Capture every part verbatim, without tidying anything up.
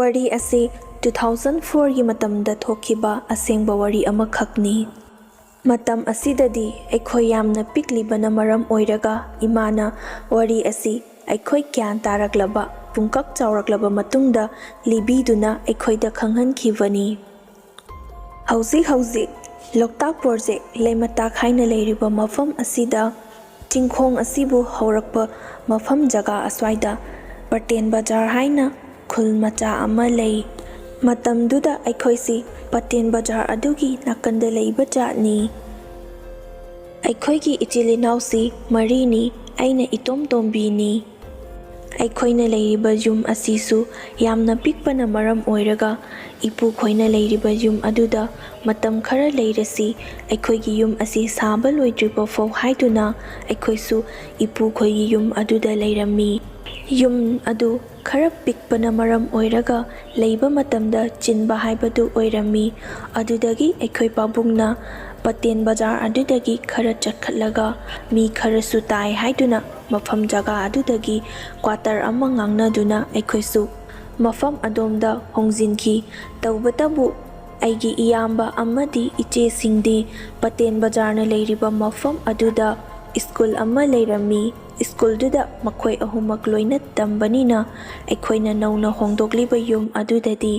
ꯋꯥꯔꯤ ꯑꯁꯤ two thousand ꯐꯣꯔꯒꯤ ꯃꯇꯝꯗ ꯊꯣꯛꯈꯤꯕ ꯑꯁꯦꯡꯕ ꯋꯥꯔꯤ ꯑꯃꯈꯛꯅꯤ꯫ ꯃꯇꯝ ꯑꯁꯤꯗꯗꯤ ꯑꯩꯈꯣꯏ ꯌꯥꯝꯅ ꯄꯤꯛꯂꯤꯕꯅ ꯃꯔꯝ ꯑꯣꯏꯔꯒ ꯏꯃꯥꯅ ꯋꯥꯔꯤ ꯑꯁꯤ ꯑꯩꯈꯣꯏ ꯒ꯭ꯌꯥꯟ ꯇꯥꯔꯛꯂꯕ, ꯄꯨꯡꯀꯛ ꯆꯥꯎꯔꯛꯂꯕ ꯃꯇꯨꯡꯗ ꯂꯤꯕꯤꯗꯨꯅ ꯑꯩꯈꯣꯏꯗ ꯈꯪꯍꯟꯈꯤꯕꯅꯤ꯫ ꯍꯧꯖꯤꯛ ꯍꯧꯖꯤꯛ ꯂꯣꯛꯇꯥꯛ ꯄ꯭ꯔꯣꯖꯦꯛ ꯂꯩꯃꯇꯥꯛ ꯍꯥꯏꯅ ꯂꯩꯔꯤꯕ ꯃꯐꯝ ꯑꯁꯤꯗ, ꯆꯤꯡꯈꯣꯡ ꯑꯁꯤꯕꯨ ꯍꯧꯔꯛꯄ ꯃꯐꯝ ꯖꯒꯥ ꯑꯁ꯭ꯋꯥꯏꯗ ꯄꯇꯦꯟ ꯕꯖꯥꯔ ꯍꯥꯏꯅ ꯈꯨꯜ ꯃꯆꯥ ꯑꯃ ꯂꯩ꯫ ꯃꯇꯝꯗꯨꯗ ꯑꯩꯈꯣꯏꯁꯤ ꯄꯇꯦꯟ ꯕꯖꯥꯔ ꯑꯗꯨꯒꯤ ꯅꯥꯀꯟꯗ ꯂꯩꯕ ꯖꯥꯠꯅꯤ꯫ ꯑꯩꯈꯣꯏꯒꯤ ꯏꯆꯤꯜ ꯏꯅꯥꯎꯁꯤ ꯃꯔꯤꯅꯤ, ꯑꯩꯅ ꯏꯇꯣꯝ ꯇꯣꯝꯕꯤꯅꯤ꯫ ꯑꯩꯈꯣꯏꯅ ꯂꯩꯔꯤꯕ ꯌꯨꯝ ꯑꯁꯤꯁꯨ ꯌꯥꯝꯅ ꯄꯤꯛꯄꯅ ꯃꯔꯝ ꯑꯣꯏꯔꯒ, ꯏꯄꯨꯈꯣꯏꯅ ꯂꯩꯔꯤꯕ ꯌꯨꯝ ꯑꯗꯨꯗ ꯃꯇꯝ ꯈꯔ ꯂꯩꯔꯁꯤ, ꯑꯩꯈꯣꯏꯒꯤ ꯌꯨꯝ ꯑꯁꯤ ꯁꯥꯕ ꯂꯣꯏꯗ꯭ꯔꯤꯕ ꯐꯥꯎ ꯍꯥꯏꯗꯨꯅ ꯑꯩꯈꯣꯏꯁꯨ ꯏꯄꯨꯈꯣꯏꯒꯤ ꯌꯨꯝ ꯑꯗꯨꯗ ꯂꯩꯔꯝꯃꯤ꯫ ꯌꯨꯝ ꯑꯗꯨ ꯈꯔ ꯄꯤꯛꯄꯅ ꯃꯔꯝ ꯑꯣꯏꯔꯒ, ꯂꯩꯕ ꯃꯇꯝꯗ ꯆꯤꯟꯕ ꯍꯥꯏꯕꯗꯨ ꯑꯣꯏꯔꯝꯃꯤ꯫ ꯑꯗꯨꯗꯒꯤ ꯑꯩꯈꯣꯏ ꯄꯥꯕꯨꯡꯅ ꯄꯇꯦꯟ ꯕꯖꯥꯔ ꯑꯗꯨꯗꯒꯤ ꯈꯔ ꯆꯠꯈꯠꯂꯒ ꯃꯤ ꯈꯔꯁꯨ ꯇꯥꯏ ꯍꯥꯏꯗꯨꯅ ꯃꯐꯝ ꯖꯒꯥ ꯑꯗꯨꯗꯒꯤ ꯀ꯭ꯋꯥꯇꯔ ꯑꯃ ꯉꯥꯡꯅꯗꯨꯅ ꯑꯩꯈꯣꯏꯁꯨ ꯃꯐꯝ ꯑꯗꯣꯝꯗ ꯍꯣꯡꯖꯤꯟꯈꯤ꯫ ꯇꯧꯕꯇꯕꯨ ꯑꯩꯒꯤ ꯏꯌꯥꯝꯕ ꯑꯃꯗꯤ ꯏꯆꯦꯁꯤꯡꯗꯤ ꯄꯇꯦꯟ ꯕꯖꯥꯔꯅ ꯂꯩꯔꯤꯕ ꯃꯐꯝ ꯑꯗꯨꯗ ꯁ꯭ꯀꯨꯜ ꯑꯃ ꯂꯩꯔꯝꯃꯤ꯫ ꯁ꯭ꯀꯨꯜꯗꯨꯗ ꯃꯈꯣꯏ ꯑꯍꯨꯝꯃꯛ ꯂꯣꯏꯅ ꯇꯝꯕꯅꯤꯅ, ꯑꯩꯈꯣꯏꯅ ꯅꯧꯅ ꯍꯣꯡꯗꯣꯛꯂꯤꯕ ꯌꯨꯝ ꯑꯗꯨꯗꯗꯤ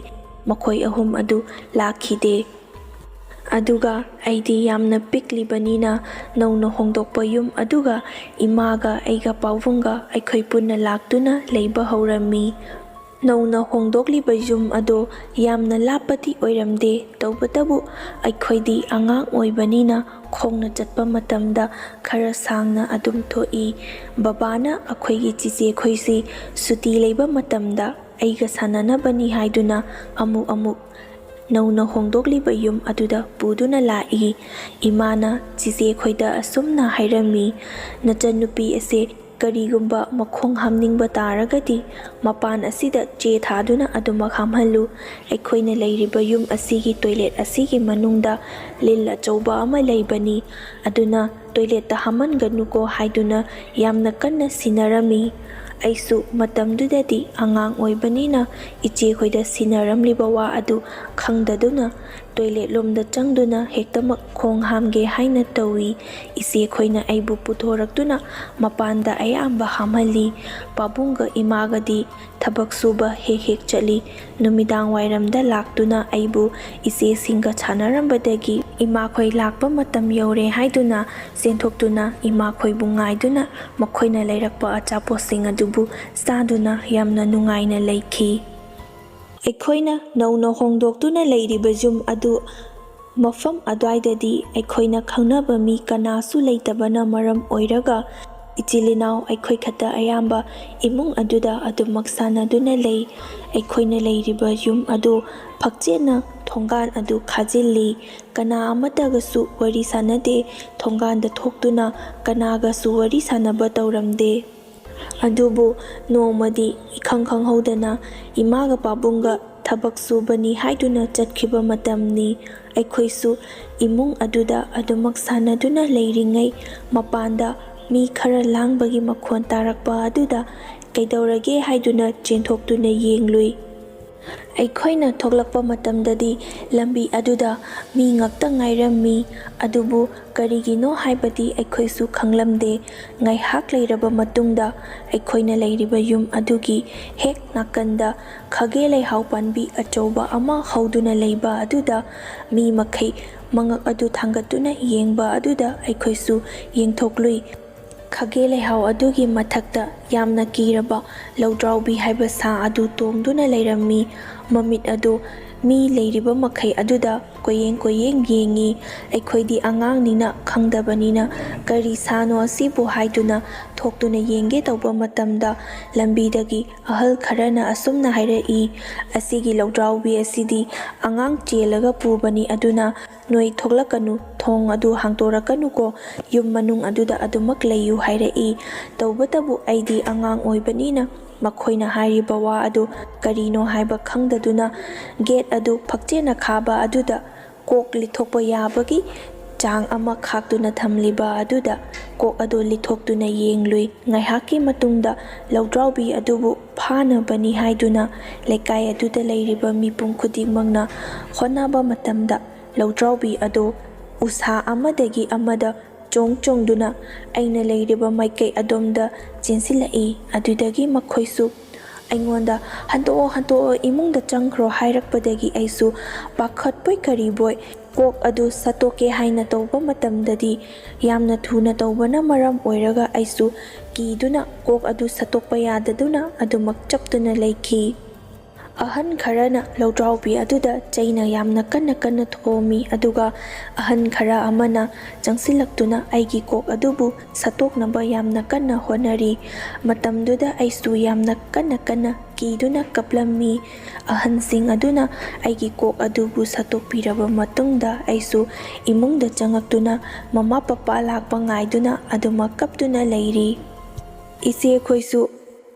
ꯃꯈꯣꯏ ꯑꯍꯨꯝ ꯑꯗꯨ ꯂꯥꯛꯈꯤꯗꯦ꯫ ꯑꯗꯨꯒ ꯑꯩꯗꯤ ꯌꯥꯝꯅ ꯄꯤꯛꯂꯤꯕꯅꯤꯅ, ꯅꯧꯅ ꯍꯣꯡꯗꯣꯛꯄ ꯌꯨꯝ ꯑꯗꯨꯒ ꯏꯃꯥꯒ ꯑꯩꯒ ꯄꯥꯕꯨꯡꯒ ꯑꯩꯈꯣꯏ ꯄꯨꯟꯅ ꯂꯥꯛꯇꯨꯅ ꯂꯩꯕ ꯍꯧꯔꯝꯃꯤ꯫ ꯅꯧꯅ ꯍꯣꯡꯗꯣꯛꯂꯤꯕ ꯌꯨꯝ ꯑꯗꯣ ꯌꯥꯝꯅ ꯂꯥꯞꯄꯗꯤ ꯑꯣꯏꯔꯝꯗꯦ, ꯇꯧꯕꯇꯕꯨ ꯑꯩꯈꯣꯏꯗꯤ ꯑꯉꯥꯡ ꯑꯣꯏꯕꯅꯤꯅ ꯈꯣꯡꯅ ꯆꯠꯄ ꯃꯇꯝꯗ ꯈꯔ ꯁꯥꯡꯅ ꯑꯗꯨꯝ ꯊꯣꯛꯏ꯫ ꯕꯕꯥꯅ ꯑꯩꯈꯣꯏꯒꯤ ꯆꯤꯆꯦꯈꯣꯏꯁꯤ ꯁꯨꯇꯤ ꯂꯩꯕ ꯃꯇꯝꯗ ꯑꯩꯒ ꯁꯥꯟꯅꯅꯕꯅꯤ ꯍꯥꯏꯗꯨꯅ ꯑꯃꯨꯛ ꯑꯃꯨꯛ ꯅꯧꯅ ꯍꯣꯡꯗꯣꯛꯂꯤꯕ ꯌꯨꯝ ꯑꯗꯨꯗ ꯄꯨꯗꯨꯅ ꯂꯥꯛꯏ꯫ ꯏꯃꯥꯅ ꯆꯤꯆꯦꯈꯣꯏꯗ ꯑꯁꯨꯝꯅ ꯍꯥꯏꯔꯝꯃꯤ, "ꯅꯆꯟꯅꯨꯄꯤ ꯑꯁꯦ ꯀꯔꯤꯒꯨꯝꯕ ꯃꯈꯣꯡ ꯍꯥꯝꯅꯤꯡꯕ ꯇꯥꯔꯒꯗꯤ ꯃꯄꯥꯟ ꯑꯁꯤꯗ ꯆꯦ ꯊꯥꯗꯨꯅ ꯑꯗꯨꯃꯛ ꯍꯥꯝꯍꯜꯂꯨ꯫ ꯑꯩꯈꯣꯏꯅ ꯂꯩꯔꯤꯕ ꯌꯨꯝ ꯑꯁꯤꯒꯤ ꯇꯣꯏꯂꯦꯠ ꯑꯁꯤꯒꯤ ꯃꯅꯨꯡꯗ ꯂꯤꯜ ꯑꯆꯧꯕ ꯑꯃ ꯂꯩꯕꯅꯤ, ꯑꯗꯨꯅ ꯇꯣꯏꯂꯦꯠꯇ ꯍꯥꯝꯍꯟꯒꯅꯨꯀꯣ" ꯍꯥꯏꯗꯨꯅ ꯌꯥꯝꯅ ꯀꯟꯅ ꯁꯤꯟꯅꯔꯝꯃꯤ꯫ ꯑꯩꯁꯨ ꯃꯇꯝꯗꯨꯗꯗꯤ ꯑꯉꯥꯡ ꯑꯣꯏꯕꯅꯤꯅ ꯏꯆꯦꯈꯣꯏꯗ ꯁꯤꯟꯅꯔꯝꯂꯤꯕ ꯋꯥ ꯑꯗꯨ ꯈꯪꯗꯗꯨꯅ ꯇꯣꯏꯂꯦꯠ ꯂꯣꯝꯗ ꯆꯪꯗꯨꯅ ꯍꯦꯛꯇꯃꯛ ꯈꯣꯡ ꯍꯥꯝꯒꯦ ꯍꯥꯏꯅ ꯇꯧꯏ꯫ ꯏꯆꯦꯈꯣꯏꯅ ꯑꯩꯕꯨ ꯄꯨꯊꯣꯔꯛꯇꯨꯅ ꯃꯄꯥꯟꯗ ꯑꯌꯥꯝꯕ ꯍꯥꯝꯍꯜꯂꯤ꯫ ꯄꯥꯕꯨꯡꯒ ꯏꯃꯥꯒꯗꯤ ꯊꯕꯛ ꯁꯨꯕ ꯍꯦꯛ ꯍꯦꯛ ꯆꯠꯂꯤ꯫ ꯅꯨꯃꯤꯗꯥꯡ ꯋꯥꯏꯔꯝꯗ ꯂꯥꯛꯇꯨꯅ ꯑꯩꯕꯨ ꯏꯆꯦꯁꯤꯡꯒ ꯁꯥꯟꯅꯔꯝꯕꯗꯒꯤ ꯏꯃꯥꯈꯣꯏ ꯂꯥꯛꯄ ꯃꯇꯝ ꯌꯧꯔꯦ ꯍꯥꯏꯗꯨꯅ ꯆꯦꯟꯊꯣꯛꯇꯨꯅ ꯏꯃꯥꯈꯣꯏꯕꯨ ꯉꯥꯏꯗꯨꯅ ꯃꯈꯣꯏꯅ ꯂꯩꯔꯛꯄ ꯑꯆꯥꯄꯣꯠꯁꯤꯡ ꯑꯗꯨꯕꯨ ꯆꯥꯗꯨꯅ ꯌꯥꯝꯅ ꯅꯨꯡꯉꯥꯏꯅ ꯂꯩꯈꯤ꯫ ꯑꯩꯈꯣꯏꯅ ꯅꯧꯅ ꯍꯣꯡꯗꯣꯛꯇꯨꯅ ꯂꯩꯔꯤꯕ ꯌꯨꯝ ꯑꯗꯨ ꯃꯐꯝ ꯑꯗꯨꯋꯥꯏꯗꯗꯤ ꯑꯩꯈꯣꯏꯅ ꯈꯪꯅꯕ ꯃꯤ ꯀꯅꯥꯁꯨ ꯂꯩꯇꯕꯅ ꯃꯔꯝ ꯑꯣꯏꯔꯒ ꯏꯆꯤꯜ ꯏꯅꯥꯎ ꯑꯩꯈꯣꯏ ꯈꯛꯇ ꯑꯌꯥꯝꯕ ꯏꯃꯨꯡ ꯑꯗꯨꯗ ꯑꯗꯨꯃꯛ ꯁꯥꯟꯅꯗꯨꯅ ꯂꯩ꯫ ꯑꯩꯈꯣꯏꯅ ꯂꯩꯔꯤꯕ ꯌꯨꯝ ꯑꯗꯨ ꯐꯛꯆꯦꯠꯅ ꯊꯣꯡꯒꯥꯟ ꯑꯗꯨ ꯈꯥꯖꯤꯜꯂꯤ꯫ ꯀꯅꯥ ꯑꯃꯠꯇꯒꯁꯨ ꯋꯥꯔꯤ ꯁꯥꯟꯅꯗꯦ꯫ ꯊꯣꯡꯒꯥꯟꯗ ꯊꯣꯛꯇꯨꯅ ꯀꯅꯥꯒꯁꯨ ꯋꯥꯔꯤ ꯁꯥꯟꯅꯕ ꯇꯧꯔꯝꯗꯦ꯫ ꯑꯗꯨꯕꯨ ꯅꯣꯡꯃꯗꯤ ꯏꯈꯪ ꯈꯪꯍꯧꯗꯅ ꯏꯃꯥꯒ ꯄꯥꯕꯨꯡꯒ ꯊꯕꯛ ꯁꯨꯕꯅꯤ ꯍꯥꯏꯗꯨꯅ ꯆꯠꯈꯤꯕ ꯃꯇꯝꯅꯤ꯫ ꯑꯩꯈꯣꯏꯁꯨ ꯏꯃꯨꯡ ꯑꯗꯨꯗ ꯑꯗꯨꯃꯛ ꯁꯥꯟꯅꯗꯨꯅ ꯂꯩꯔꯤꯉꯩ ꯃꯄꯥꯟꯗ ꯃꯤ ꯈꯔ ꯂꯥꯡꯕꯒꯤ ꯃꯈꯣꯟ ꯇꯥꯔꯛꯄ ꯑꯗꯨꯗ ꯀꯩꯗꯧꯔꯒꯦ ꯍꯥꯏꯗꯨꯅ ꯆꯦꯟꯊꯣꯛꯇꯨꯅ ꯌꯦꯡꯂꯨꯏ꯫ ꯑꯩꯈꯣꯏꯅ ꯊꯣꯛꯂꯛꯄ ꯃꯇꯝꯗꯗꯤ ꯂꯝꯕꯤ ꯑꯗꯨꯗ ꯃꯤ ꯉꯥꯛꯇ ꯉꯥꯏꯔꯝꯃꯤ꯫ ꯑꯗꯨꯕꯨ ꯀꯔꯤꯒꯤꯅꯣ ꯍꯥꯏꯕꯗꯤ ꯑꯩꯈꯣꯏꯁꯨ ꯈꯪꯂꯝꯗꯦ꯫ ꯉꯥꯏꯍꯥꯛ ꯂꯩꯔꯕ ꯃꯇꯨꯡꯗ ꯑꯩꯈꯣꯏꯅ ꯂꯩꯔꯤꯕ ꯌꯨꯝ ꯑꯗꯨꯒꯤ ꯍꯦꯛ ꯅꯥꯀꯟꯗ ꯈꯥꯒꯦ ꯂꯩꯍꯥꯎ ꯄꯥꯟꯕꯤ ꯑꯆꯧꯕ ꯑꯃ ꯍꯧꯗꯨꯅ ꯂꯩꯕ ꯑꯗꯨꯗ ꯃꯤ ꯃꯈꯩ ꯃꯉꯛ ꯑꯗꯨ ꯊꯥꯡꯒꯠꯇꯨꯅ ꯌꯦꯡꯕ ꯑꯗꯨꯗ ꯑꯩꯈꯣꯏꯁꯨ ꯌꯦꯡꯊꯣꯛꯂꯨꯏ꯫ ꯈꯥꯒꯦ ꯂꯩꯍꯥꯎ ꯑꯗꯨꯒꯤ ꯃꯊꯛꯇ ꯌꯥꯝꯅ ꯀꯤꯔꯕ ꯂꯧꯗ꯭ꯔꯥꯎꯕꯤ ꯍꯥꯏꯕ ꯁꯥ ꯑꯗꯨ ꯇꯣꯡꯗꯨꯅ ꯂꯩꯔꯝꯃꯤ꯫ ꯃꯃꯤꯠ ꯑꯗꯨ ꯃꯤ ꯂꯩꯔꯤꯕ ꯃꯈꯩ ꯑꯗꯨꯗ ꯀꯣꯏꯌꯦꯡ ꯀꯣꯏꯌꯦꯡ ꯌꯦꯡꯉꯤ꯫ ꯑꯩꯈꯣꯏꯗꯤ ꯑꯉꯥꯡꯅꯤꯅ ꯈꯪꯗꯕꯅꯤꯅ ꯀꯔꯤ ꯁꯥꯅꯣ ꯑꯁꯤꯕꯨ ꯍꯥꯏꯗꯨꯅ ꯊꯣꯛꯇꯨꯅ ꯌꯦꯡꯒꯦ ꯇꯧꯕ ꯃꯇꯝꯗ ꯂꯝꯕꯤꯗꯒꯤ ꯑꯍꯜ ꯈꯔꯅ ꯑꯁꯨꯝꯅ ꯍꯥꯏꯔꯛꯏ, "ꯑꯁꯤꯒꯤ ꯂꯧꯗ꯭ꯔꯥꯎꯕꯤ ꯑꯁꯤꯗꯤ ꯑꯉꯥꯡ ꯆꯦꯜꯂꯒ ꯄꯨꯕꯅꯤ, ꯑꯗꯨꯅ ꯅꯣꯏ ꯊꯣꯛꯂꯛꯀꯅꯨ, ꯊꯣꯡ ꯑꯗꯨ ꯍꯥꯡꯗꯣꯔꯛꯀꯅꯨꯀꯣ, ꯌꯨꯝ ꯃꯅꯨꯡ ꯑꯗꯨꯗ ꯑꯗꯨꯃꯛ ꯂꯩꯌꯨ" ꯍꯥꯏꯔꯛꯏ꯫ ꯇꯧꯕꯇꯕꯨ ꯑꯩꯗꯤ ꯑꯉꯥꯡ ꯑꯣꯏꯕꯅꯤꯅ ꯃꯈꯣꯏꯅ ꯍꯥꯏꯔꯤꯕ ꯋꯥ ꯑꯗꯨ ꯀꯔꯤꯅꯣ ꯍꯥꯏꯕ ꯈꯪꯗꯗꯨꯅ ꯒꯦꯠ ꯑꯗꯨ ꯐꯛꯆꯦꯠꯅ ꯈꯥꯕ ꯑꯗꯨꯗ ꯀꯣꯛ ꯂꯤꯊꯣꯛꯄ ꯌꯥꯕꯒꯤ ꯆꯥꯡ ꯑꯃ ꯈꯥꯛꯇꯨꯅ ꯊꯝꯂꯤꯕ ꯑꯗꯨꯗ ꯀꯣꯛ ꯑꯗꯨ ꯂꯤꯊꯣꯛꯇꯨꯅ ꯌꯦꯡꯂꯨꯏ꯫ ꯉꯥꯏꯍꯥꯛꯀꯤ ꯃꯇꯨꯡꯗ ꯂꯧꯗ꯭ꯔꯥꯎꯕꯤ ꯑꯗꯨꯕꯨ ꯐꯥꯅꯕꯅꯤ ꯍꯥꯏꯗꯨꯅ ꯂꯩꯀꯥꯏ ꯑꯗꯨꯗ ꯂꯩꯔꯤꯕ ꯃꯤꯄꯨꯝ ꯈꯨꯗꯤꯡꯃꯛꯅ ꯍꯣꯠꯅꯕ ꯃꯇꯝꯗ, ꯂꯧꯗ꯭ꯔꯥꯎꯕꯤ ꯑꯗꯨ ꯎꯁꯥ ꯑꯃꯗꯒꯤ ꯑꯃꯗ ꯆꯣꯡ ꯆꯣꯡꯗꯨꯅ ꯑꯩꯅ ꯂꯩꯔꯤꯕ ꯃꯥꯏꯀꯩ ꯑꯗꯣꯝꯗ ꯆꯦꯟꯁꯤꯜꯂꯛꯏ꯫ ꯑꯗꯨꯗꯒꯤ ꯃꯈꯣꯏꯁꯨ ꯑꯩꯉꯣꯟꯗ "ꯍꯟꯗꯣꯛꯑꯣ, ꯍꯟꯗꯣꯛꯑꯣ, ꯏꯃꯨꯡꯗ ꯆꯪꯈ꯭ꯔꯣ" ꯍꯥꯏꯔꯛꯄꯗꯒꯤ ꯑꯩꯁꯨ ꯄꯥꯈꯠꯄꯣꯏ ꯀꯔꯤꯕꯣꯏ ꯀꯣꯛ ꯑꯗꯨ ꯁꯠꯇꯣꯛꯀꯦ ꯍꯥꯏꯅ ꯇꯧꯕ ꯃꯇꯝꯗꯗꯤ, ꯌꯥꯝꯅ ꯊꯨꯅ ꯇꯧꯕꯅ ꯃꯔꯝ ꯑꯣꯏꯔꯒ ꯑꯩꯁꯨ ꯀꯤꯗꯨꯅ ꯀꯣꯛ ꯑꯗꯨ ꯁꯠꯇꯣꯛꯄ ꯌꯥꯗꯗꯨꯅ ꯑꯗꯨꯃꯛ ꯆꯞꯇꯨꯅ ꯂꯩꯈꯤ꯫ ꯑꯍꯟ ꯈꯔꯅ ꯂꯧꯗ꯭ꯔꯥꯎꯕꯤ ꯑꯗꯨꯗ ꯆꯩꯅ ꯌꯥꯝꯅ ꯀꯟꯅ ꯀꯟꯅ ꯊꯣꯝꯃꯤ, ꯑꯗꯨꯒ ꯑꯍꯟ ꯈꯔ ꯑꯃꯅ ꯆꯪꯁꯤꯜꯂꯛꯇꯨꯅ ꯑꯩꯒꯤ ꯀꯣꯛ ꯑꯗꯨꯕꯨ ꯁꯠꯇꯣꯛꯅꯕ ꯌꯥꯝꯅ ꯀꯟꯅ ꯍꯣꯠꯅꯔꯤ꯫ ꯃꯇꯝꯗꯨꯗ ꯑꯩꯁꯨ ꯌꯥꯝꯅ ꯀꯟꯅ ꯀꯟꯅ ꯀꯤꯗꯨꯅ ꯀꯞꯂꯝꯃꯤ꯫ ꯑꯍꯟꯁꯤꯡ ꯑꯗꯨꯅ ꯑꯩꯒꯤ ꯀꯣꯛ ꯑꯗꯨꯕꯨ ꯁꯠꯇꯣꯛꯄꯤꯔꯕ ꯃꯇꯨꯡꯗ, ꯑꯩꯁꯨ ꯏꯃꯨꯡꯗ ꯆꯪꯉꯛꯇꯨꯅ ꯃꯃꯥ ꯄꯄꯥ ꯂꯥꯛꯄ ꯉꯥꯏꯗꯨꯅ ꯑꯗꯨꯃꯛ ꯀꯞꯇꯨꯅ ꯂꯩꯔꯤ꯫ ꯏꯆꯦꯈꯣꯏꯁꯨ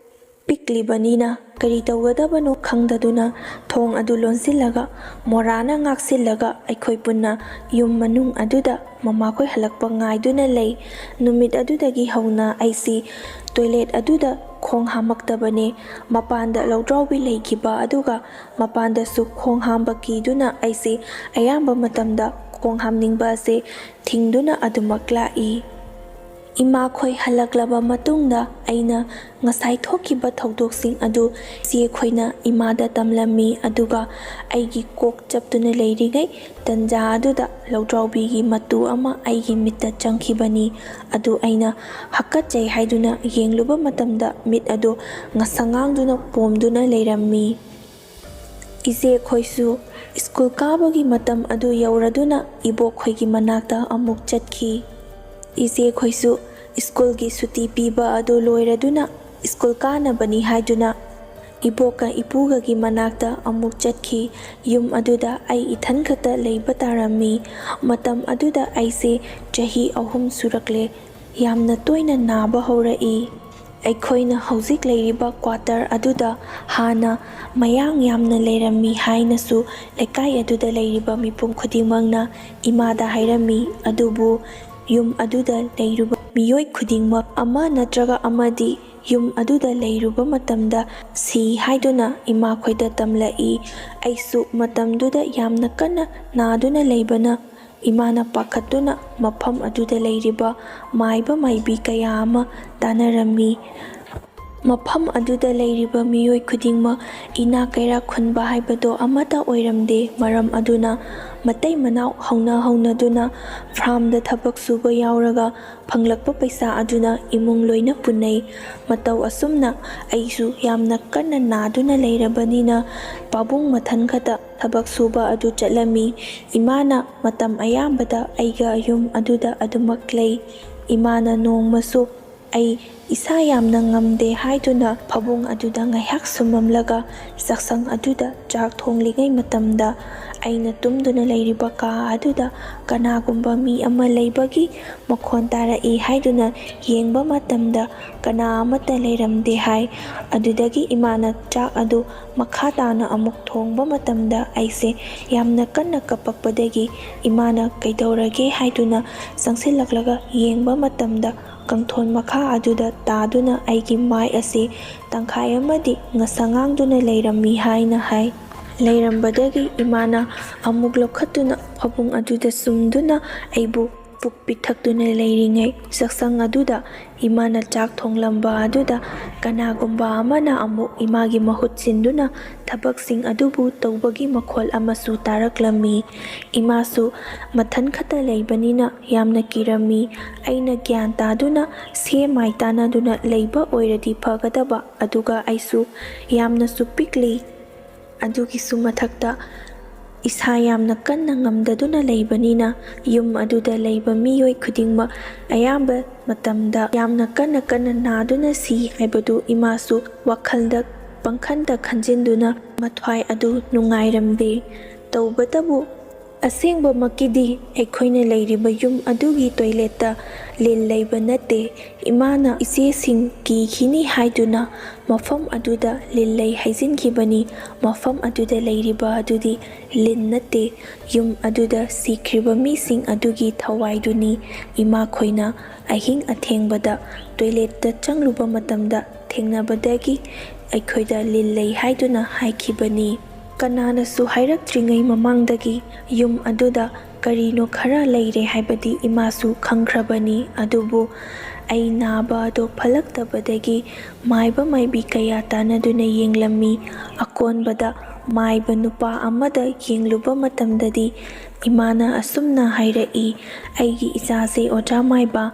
ꯄꯤꯛꯂꯤꯕꯅꯤꯅ ꯀꯔꯤ ꯇꯧꯒꯗꯕꯅꯣ ꯈꯪꯗꯗꯨꯅ ꯊꯣꯡ ꯑꯗꯨ ꯂꯣꯟꯁꯤꯜꯂꯒ, ꯃꯣꯔꯥꯅ ꯉꯥꯛꯁꯤꯜꯂꯒ ꯑꯩꯈꯣꯏ ꯄꯨꯟꯅ ꯌꯨꯝ ꯃꯅꯨꯡ ꯑꯗꯨꯗ ꯃꯃꯥꯈꯣꯏ ꯍꯜꯂꯛꯄ ꯉꯥꯏꯗꯨꯅ ꯂꯩ꯫ ꯅꯨꯃꯤꯠ ꯑꯗꯨꯗꯒꯤ ꯍꯧꯅ ꯑꯩꯁꯤ ꯇꯣꯏꯂꯦꯠ ꯑꯗꯨꯗ ꯈꯣꯡ ꯍꯥꯝꯃꯛꯇꯕꯅꯦ꯫ ꯃꯄꯥꯟꯗ ꯂꯧꯗ꯭ꯔꯥꯎꯕꯤ ꯂꯩꯈꯤꯕ ꯑꯗꯨꯒ ꯃꯄꯥꯟꯗꯁꯨ ꯈꯣꯡ ꯍꯥꯝꯕ ꯀꯤꯗꯨꯅ ꯑꯩꯁꯤ ꯑꯌꯥꯝꯕ ꯃꯇꯝꯗ ꯈꯣꯡ ꯍꯥꯝꯅꯤꯡꯕ ꯑꯁꯦ ꯊꯤꯡꯗꯨꯅ ꯑꯗꯨꯃꯛ ꯂꯥꯛꯏ꯫ ꯏꯃꯥꯈꯣꯏ ꯍꯜꯂꯛꯂꯕ ꯃꯇꯨꯡꯗ ꯑꯩꯅ ꯉꯁꯥꯏ ꯊꯣꯛꯈꯤꯕ ꯊꯧꯗꯣꯛꯁꯤꯡ ꯑꯗꯨ ꯏꯆꯦꯈꯣꯏꯅ ꯏꯃꯥꯗ ꯇꯝꯂꯝꯃꯤ, ꯑꯗꯨꯒ ꯑꯩꯒꯤ ꯀꯣꯛ ꯆꯞꯇꯨꯅ ꯂꯩꯔꯤꯉꯩ ꯇꯟꯖꯥ ꯑꯗꯨꯗ ꯂꯧꯗ꯭ꯔꯥꯎꯕꯤꯒꯤ ꯃꯇꯨ ꯑꯃ ꯑꯩꯒꯤ ꯃꯤꯠꯇ ꯆꯪꯈꯤꯕꯅꯤ꯫ ꯑꯗꯨ ꯑꯩꯅ ꯍꯥꯀꯠꯆꯩ ꯍꯥꯏꯗꯨꯅ ꯌꯦꯡꯂꯨꯕ ꯃꯇꯝꯗ ꯃꯤꯠ ꯑꯗꯨ ꯉꯁꯪ ꯉꯥꯡꯗꯨꯅ ꯄꯣꯝꯗꯨꯅ ꯂꯩꯔꯝꯃꯤ꯫ ꯏꯆꯦꯈꯣꯏꯁꯨ ꯁ꯭ꯀꯨꯜ ꯀꯥꯕꯒꯤ ꯃꯇꯝ ꯑꯗꯨ ꯌꯧꯔꯗꯨꯅ ꯏꯕꯣꯛꯈꯣꯏꯒꯤ ꯃꯅꯥꯛꯇ ꯑꯃꯨꯛ ꯆꯠꯈꯤ꯫ ꯏꯆꯦꯈꯣꯏꯁꯨ ꯁ꯭ꯀꯨꯜꯒꯤ ꯁꯨꯇꯤ ꯄꯤꯕ ꯑꯗꯨ ꯂꯣꯏꯔꯗꯨꯅ ꯁ꯭ꯀꯨꯜ ꯀꯥꯅꯕꯅꯤ ꯍꯥꯏꯗꯨꯅ ꯏꯕꯣꯛꯀ ꯏꯄꯨꯒꯒꯤ ꯃꯅꯥꯛꯇ ꯑꯃꯨꯛ ꯆꯠꯈꯤ꯫ ꯌꯨꯝ ꯑꯗꯨꯗ ꯑꯩ ꯏꯊꯟ ꯈꯛꯇ ꯂꯩꯕ ꯇꯥꯔꯝꯃꯤ꯫ ꯃꯇꯝ ꯑꯗꯨꯗ ꯑꯩꯁꯦ ꯆꯍꯤ ꯑꯍꯨꯝ ꯁꯨꯔꯛꯂꯦ꯫ ꯌꯥꯝꯅ ꯇꯣꯏꯅ ꯅꯥꯕ ꯍꯧꯔꯛꯏ꯫ ꯑꯩꯈꯣꯏꯅ ꯍꯧꯖꯤꯛ ꯂꯩꯔꯤꯕ ꯀ꯭ꯋꯥꯇꯔ ꯑꯗꯨꯗ ꯍꯥꯟꯅ ꯃꯌꯥꯡ ꯌꯥꯝꯅ ꯂꯩꯔꯝꯃꯤ ꯍꯥꯏꯅꯁꯨ ꯂꯩꯀꯥꯏ ꯑꯗꯨꯗ ꯂꯩꯔꯤꯕ ꯃꯤꯄꯨꯝ ꯈꯨꯗꯤꯡꯃꯛꯅ ꯏꯃꯥꯗ ꯍꯥꯏꯔꯝꯃꯤ꯫ ꯑꯗꯨꯕꯨ ꯌꯨꯝ ꯑꯗꯨꯗ ꯂꯩꯔꯨꯕ ꯃꯤꯑꯣꯏ ꯈꯨꯗꯤꯡꯃꯛ ꯑꯃ ꯅꯠꯇ꯭ꯔꯒ ꯑꯃꯗꯤ ꯌꯨꯝ ꯑꯗꯨꯗ ꯂꯩꯔꯨꯕ ꯃꯇꯝꯗ ꯁꯤ ꯍꯥꯏꯗꯨꯅ ꯏꯃꯥꯈꯣꯏꯗ ꯇꯝꯂꯛꯏ꯫ ꯑꯩꯁꯨ ꯃꯇꯝꯗꯨꯗ ꯌꯥꯝꯅ ꯀꯟꯅ ꯅꯥꯗꯨꯅ ꯂꯩꯕꯅ ꯏꯃꯥꯅ ꯄꯥꯈꯠꯇꯨꯅ ꯃꯐꯝ ꯑꯗꯨꯗ ꯂꯩꯔꯤꯕ ꯃꯥꯏꯕ ꯃꯥꯏꯕꯤ ꯀꯌꯥ ꯑꯃ ꯇꯥꯟꯅꯔꯝꯃꯤ꯫ ꯃꯐꯝ ꯑꯗꯨꯗ ꯂꯩꯔꯤꯕ ꯃꯤꯑꯣꯏ ꯈꯨꯗꯤꯡꯃꯛ ꯏꯅꯥ ꯀꯩꯔꯥꯛ ꯈꯨꯟꯕ ꯍꯥꯏꯕꯗꯣ ꯑꯃꯠꯇ ꯑꯣꯏꯔꯝꯗꯦ꯫ ꯃꯔꯝ ꯑꯗꯨꯅ ꯃꯇꯩ ꯃꯅꯥꯎ ꯍꯧꯅ ꯍꯧꯅꯗꯨꯅ ꯐꯥꯔꯝꯗ ꯊꯕꯛ ꯁꯨꯕ ꯌꯥꯎꯔꯒ ꯐꯪꯂꯛꯄ ꯄꯩꯁꯥ ꯑꯗꯨꯅ ꯏꯃꯨꯡ ꯂꯣꯏꯅ ꯄꯨꯅꯩ꯫ ꯃꯇꯧ ꯑꯁꯨꯝꯅ ꯑꯩꯁꯨ ꯌꯥꯝꯅ ꯀꯟꯅ ꯅꯥꯗꯨꯅ ꯂꯩꯔꯕꯅꯤꯅ ꯄꯥꯕꯨꯡ ꯃꯊꯟ ꯈꯛꯇ ꯊꯕꯛ ꯁꯨꯕ ꯑꯗꯨ ꯆꯠꯂꯝꯃꯤ꯫ ꯏꯃꯥꯅ ꯃꯇꯝ ꯑꯌꯥꯝꯕꯗ ꯑꯩꯒ ꯌꯨꯝ ꯑꯗꯨꯗ ꯑꯗꯨꯃꯛ ꯂꯩ꯫ ꯏꯃꯥꯅ ꯅꯣꯡꯃꯁꯨ ꯑꯩ ꯏꯁꯥ ꯌꯥꯝꯅ ꯉꯝꯗꯦ ꯍꯥꯏꯗꯨꯅ ꯐꯃꯨꯡ ꯑꯗꯨꯗ ꯉꯥꯏꯍꯥꯛ ꯁꯨꯝꯃꯝꯂꯒ ꯆꯥꯛꯁꯪ ꯑꯗꯨꯗ ꯆꯥꯛ ꯊꯣꯡꯂꯤꯉꯩ ꯃꯇꯝꯗ ꯑꯩꯅ ꯇꯨꯝꯗꯨꯅ ꯂꯩꯔꯤꯕ ꯀꯥ ꯑꯗꯨꯗ ꯀꯅꯥꯒꯨꯝꯕ ꯃꯤ ꯑꯃ ꯂꯩꯕꯒꯤ ꯃꯈꯣꯟ ꯇꯥꯔꯛꯏ ꯍꯥꯏꯗꯨꯅ ꯌꯦꯡꯕ ꯃꯇꯝꯗ ꯀꯅꯥ ꯑꯃꯠꯇ ꯂꯩꯔꯝꯗꯦ ꯍꯥꯏ꯫ ꯑꯗꯨꯗꯒꯤ ꯏꯃꯥꯅ ꯆꯥꯛ ꯑꯗꯨ ꯃꯈꯥ ꯇꯥꯅ ꯑꯃꯨꯛ ꯊꯣꯡꯕ ꯃꯇꯝꯗ ꯑꯩꯁꯦ ꯌꯥꯝꯅ ꯀꯟꯅ ꯀꯞꯄꯛꯄꯗꯒꯤ ꯏꯃꯥꯅ ꯀꯩꯗꯧꯔꯒꯦ ꯍꯥꯏꯗꯨꯅ ꯆꯪꯁꯤꯜꯂꯛꯂꯒ ꯌꯦꯡꯕ ꯃꯇꯝꯗ ꯀꯥꯡꯊꯣꯟ ꯃꯈꯥ ꯑꯗꯨꯗ ꯇꯥꯗꯨꯅ ꯑꯩꯒꯤ ꯃꯥꯏ ꯑꯁꯤ ꯇꯪꯈꯥꯏ ꯑꯃꯗꯤ ꯉꯁꯪ ꯉꯥꯡꯗꯨꯅ ꯂꯩꯔꯝꯃꯤ ꯍꯥꯏꯅ ꯍꯥꯏ꯫ ꯂꯩꯔꯝꯕꯗꯒꯤ ꯏꯃꯥꯅ ꯑꯃꯨꯛ ꯂꯧꯈꯠꯇꯨꯅ ꯐꯃꯨꯡ ꯑꯗꯨꯗ ꯁꯨꯝꯗꯨꯅ ꯑꯩꯕꯨ ꯄꯨꯛ ꯄꯤꯛꯊꯛꯇꯨꯅ ꯂꯩꯔꯤꯉꯩ ꯆꯥꯛꯁꯪ ꯑꯗꯨꯗ ꯏꯃꯥꯅ ꯆꯥꯛ ꯊꯣꯡꯂꯝꯕ ꯑꯗꯨꯗ ꯀꯅꯥꯒꯨꯝꯕ ꯑꯃꯅ ꯑꯃꯨꯛ ꯏꯃꯥꯒꯤ ꯃꯍꯨꯠ ꯁꯤꯟꯗꯨꯅ ꯊꯕꯛꯁꯤꯡ ꯑꯗꯨꯕꯨ ꯇꯧꯕꯒꯤ ꯃꯈꯣꯜ ꯑꯃꯁꯨ ꯇꯥꯔꯛꯂꯝꯃꯤ꯫ ꯏꯃꯥꯁꯨ ꯃꯊꯟ ꯈꯛꯇ ꯂꯩꯕꯅꯤꯅ ꯌꯥꯝꯅ ꯀꯤꯔꯝꯃꯤ꯫ ꯑꯩꯅ ꯒ꯭ꯌꯥꯟ ꯇꯥꯗꯨꯅ ꯁꯦ ꯃꯥꯏ ꯇꯥꯟꯅꯗꯨꯅ ꯂꯩꯕ ꯑꯣꯏꯔꯗꯤ ꯐꯒꯗꯕ, ꯑꯗꯨꯒ ꯑꯩꯁꯨ ꯌꯥꯝꯅꯁꯨ ꯄꯤꯛꯂꯤ꯫ ꯑꯗꯨꯒꯤꯁꯨ ꯃꯊꯛꯇ ꯏꯁꯥ ꯌꯥꯝꯅ ꯀꯟꯅ ꯉꯝꯗꯗꯨꯅ ꯂꯩꯕꯅꯤꯅ ꯌꯨꯝ ꯑꯗꯨꯗ ꯂꯩꯕ ꯃꯤꯑꯣꯏ ꯈꯨꯗꯤꯡꯃꯛ ꯑꯌꯥꯝꯕ ꯃꯇꯝꯗ ꯌꯥꯝꯅ ꯀꯟꯅ ꯀꯟꯅ ꯅꯥꯗꯨꯅ ꯁꯤ ꯍꯥꯏꯕꯗꯨ ꯏꯃꯥꯁꯨ ꯋꯥꯈꯜꯗ ꯄꯪꯈꯟꯗ ꯈꯟꯖꯤꯟꯗꯨꯅ ꯃꯊ꯭ꯋꯥꯏ ꯑꯗꯨ ꯅꯨꯡꯉꯥꯏꯔꯝꯗꯦ꯫ ꯇꯧꯕꯇꯕꯨ ꯑꯁꯦꯡꯕꯃꯛꯀꯤꯗꯤ ꯑꯩꯈꯣꯏꯅ ꯂꯩꯔꯤꯕ ꯌꯨꯝ ꯑꯗꯨꯒꯤ ꯇꯣꯏꯂꯦꯠꯇ ꯂꯤꯟ ꯂꯩꯕ ꯅꯠꯇꯦ꯫ ꯏꯃꯥꯅ ꯏꯆꯦꯁꯤꯡ ꯀꯤꯈꯤꯅꯤ ꯍꯥꯏꯗꯨꯅ ꯃꯐꯝ ꯑꯗꯨꯗ ꯂꯤꯟ ꯂꯩ ꯍꯥꯏꯖꯤꯟꯈꯤꯕꯅꯤ꯫ ꯃꯐꯝ ꯑꯗꯨꯗ ꯂꯩꯔꯤꯕ ꯑꯗꯨꯗꯤ ꯂꯤꯟ ꯅꯠꯇꯦ, ꯌꯨꯝ ꯑꯗꯨꯗ ꯁꯤꯈ꯭ꯔꯤꯕ ꯃꯤꯁꯤꯡ ꯑꯗꯨꯒꯤ ꯊꯋꯥꯏꯗꯨꯅꯤ꯫ ꯏꯃꯥꯈꯣꯏꯅ ꯑꯍꯤꯡ ꯑꯊꯦꯡꯕꯗ ꯇꯣꯏꯂꯦꯠꯇ ꯆꯪꯂꯨꯕ ꯃꯇꯝꯗ ꯊꯦꯡꯅꯕꯗꯒꯤ ꯑꯩꯈꯣꯏꯗ ꯂꯤꯟ ꯂꯩ ꯍꯥꯏꯗꯨꯅ ꯍꯥꯏꯈꯤꯕꯅꯤ꯫ ꯀꯅꯥꯅꯁꯨ ꯍꯥꯏꯔꯛꯇ꯭ꯔꯤꯉꯩ ꯃꯃꯥꯡꯗꯒꯤ ꯌꯨꯝ ꯑꯗꯨꯗ ꯀꯔꯤꯅꯣ ꯈꯔ ꯂꯩꯔꯦ ꯍꯥꯏꯕꯗꯤ ꯏꯃꯥꯁꯨ ꯈꯪꯈ꯭ꯔꯕꯅꯤ꯫ ꯑꯗꯨꯕꯨ ꯑꯩ ꯅꯥꯕ ꯑꯗꯣ ꯐꯂꯛꯇꯕꯗꯒꯤ ꯃꯥꯏꯕ ꯃꯥꯏꯕꯤ ꯀꯌꯥ ꯇꯥꯟꯅꯗꯨꯅ ꯌꯦꯡꯂꯝꯃꯤ꯫ ꯑꯀꯣꯟꯕꯗ ꯃꯥꯏꯕ ꯅꯨꯄꯥ ꯑꯃꯗ ꯌꯦꯡꯂꯨꯕ ꯃꯇꯝꯗꯗꯤ ꯏꯃꯥꯅ ꯑꯁꯨꯝꯅ ꯍꯥꯏꯔꯛꯏ, "ꯑꯩꯒꯤ ꯏꯆꯥꯁꯦ ꯑꯣꯖꯥ ꯃꯥꯏꯕ